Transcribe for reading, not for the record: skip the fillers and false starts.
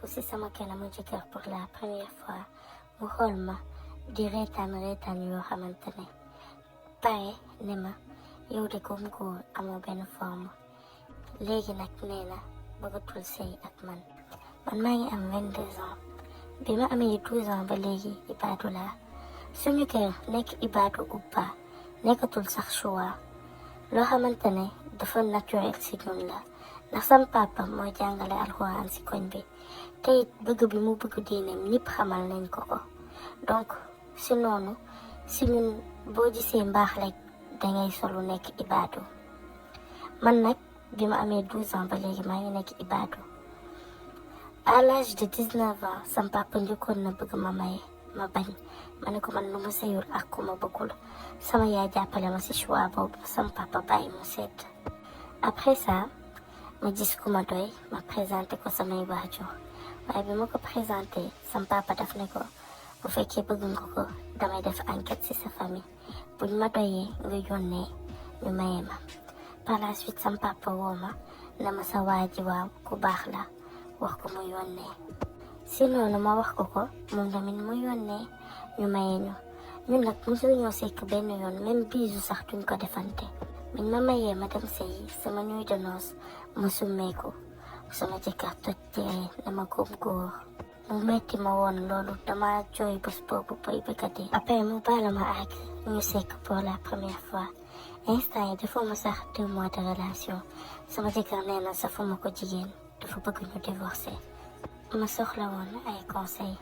si sama kanamu jëkkër pour la première fois mu xool ma di reetaan yoo xamante ne pare ne ma yow de comme góor amoo benn forme léegi nag nee na bëggatul sëy ak man maa ngi am 22 ans bi ma amee 12 ans ba léegi ibaadu laa suñu kër nekk ibaadu ou pas nekkatul sax choix loo xamante ne dafa naturel si ñun la ndax sam papa mooy jàngale alxuraan si koñ bi te it bëgg bi mu bëgg diineem ñëpp xamal nañ ko donc si noonu si ñun boo gisee mbaax rek dangay solu nekk ibaadu man nag bi ma amee 12 ans ba léegi maa ngi nekk ibaadu à l'âge de 19 ans sam papa njëkkoon na bëgg ma maye ma bañ ma ne ko man lu ma sëyul ak ku ma bëggul sama yaay jàppale ma si choix boobu sam papa bàyyi mu sedd après ça ma gis ku ma doy ma présenté ko samay waajur waaye bi ma ko présenté sam papa daf ne ko bu fekkee bëgg nga ko damay def enquête ci sa famille buñ ma doyee nga yónnee ñu maye ma par la suite sam papa woo ma ne ma sa waaji waaw ku baax la wax ko mu yónnee si noonu ma wax ko moom tamit mu yónnee ñu maye ñu ñun nag mosul ñoo sekk benn yoon même bisu sax duñ ko defante biñ ma mayee ma dem sëyi sama nuit de noces ma summeeku sama jëkkër toj tere dama góob góor mu metti ma woon loolu dama jooy bés boobu bay bëggati après mu baala ma ak ñu sekk pour la première fois instant yi defuma sax 2 mois de relation sama jëkkër nee na safuma ko jigéen dafa bëgg ñu divorcer ma soxla woon ay conseil